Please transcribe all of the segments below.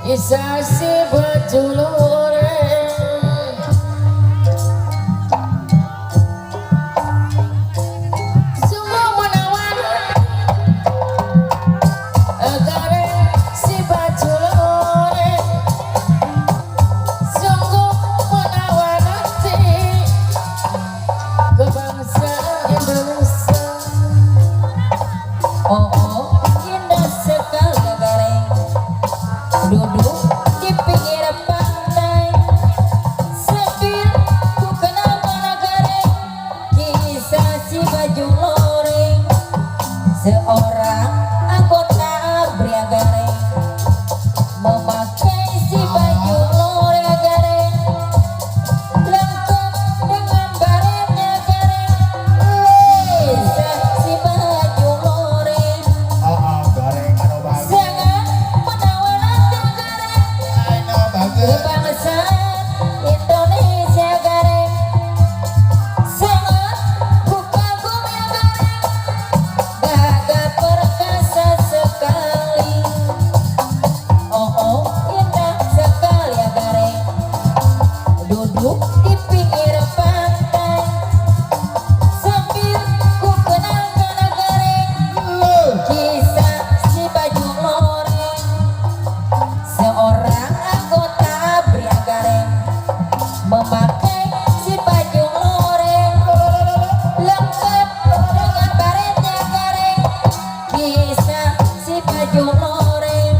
Kisah si baju loreng. Sungguh menawan gareng si baju loreng. Sungguh menawan hati kebangsaan Indonesia. Oh, indah sekali gareng, duduk di pinggir pantai sambil ku kenalkan gareng kisah si baju loreng, seorang anggota ABRI gareng memakai si baju loreng gareng lengkap dengan baretnya gareng, kisah si baju loreng. Oh, gareng anu bagus. Sangat menawan hati gareng Anu bagus. Kebangsaan Indonesia gareng. Sangat ku kagum ya gareng, gagah perkasa sekali. Oh, indah sekali ya gareng, duduk di pinggir pantai sambil ku kenalkan gareng kisah si baju loreng, seorang anggota ABRI gareng memakai si baju loreng lengkap dengan baretnya gareng, kisah si baju loreng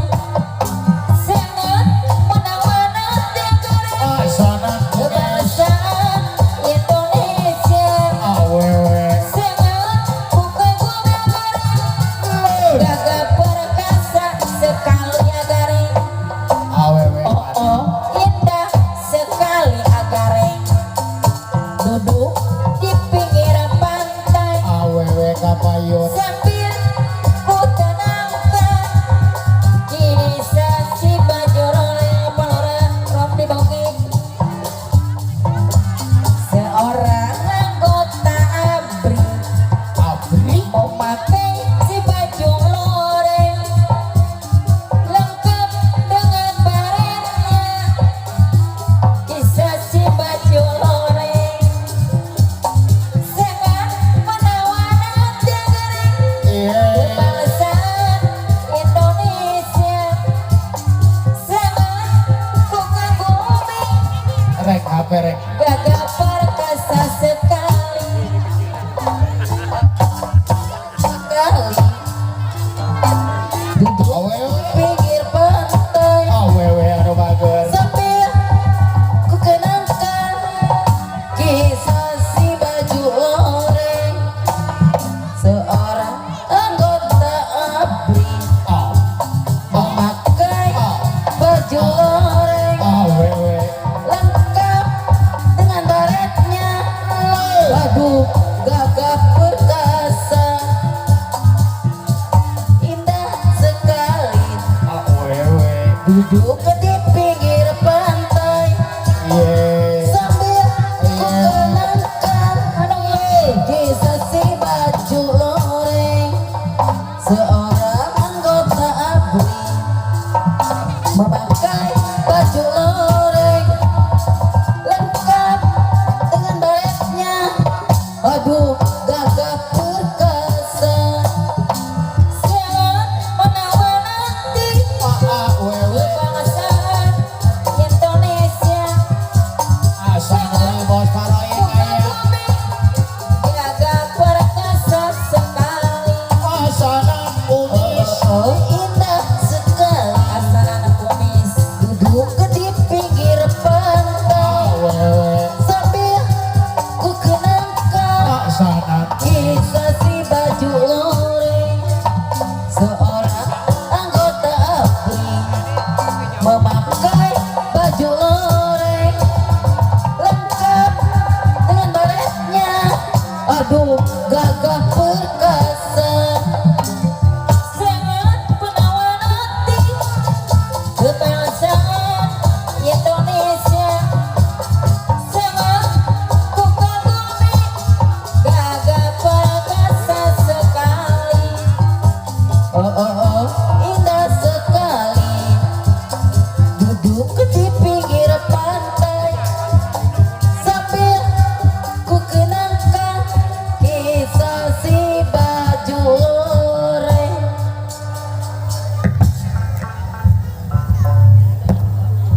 sangat menawan hati gareng Asana kebangsaan Indonesia. Awewe. Sangat ku kagum ya gareng, gagah perkasa sekali ya gareng. Awewe. Oh, indah sekali agareng, duduk di pinggir pantai Awewe kapayun. Sambil ku tenangkan kisah si baju loreng pelora rompi bongki, seorang anggota ABRI ABRI. Memakai si baju loreng lengkap dengan baretnya, kisah si baju loreng sangat menawan hati gareng kebangsaan Indonesia. Sangat ku kagumi. Rek HP rek. Gagah perkasa sekali sekali, duduk Awewe. Pinggir pantai Awewe anu bagus. Sambil ku kenangkan kisah si baju loreng, seorang anggota ABRI memakai baju loreng Awewe. Lengkap dengan baretnya. Waduh, gagah perkasa, indah sekali. Awewe. Duduk di pinggir pantai sambil ku kenangkan kisah si baju loreng, seorang anggota ABRI memakai baju loreng lengkap dengan baretnya. Aduh, gagah perkasa, sangat menawan hati Awewe. Kebangsaan Indonesia. Asana bos paroy kaya. Kukagumi, gagah perkasa sekali. Asana kumis. Oh, indah sekali. Asana kumis. Duduk di pinggir pantai Awewe. Sambil ku kenangkan Asana kisah si baju loreng, seorang anggota ABRI memakai baju loreng lengkap dengan baretnya. Aduh, gagah perkasa, sangat menawan hati kebangsaan. Duduk.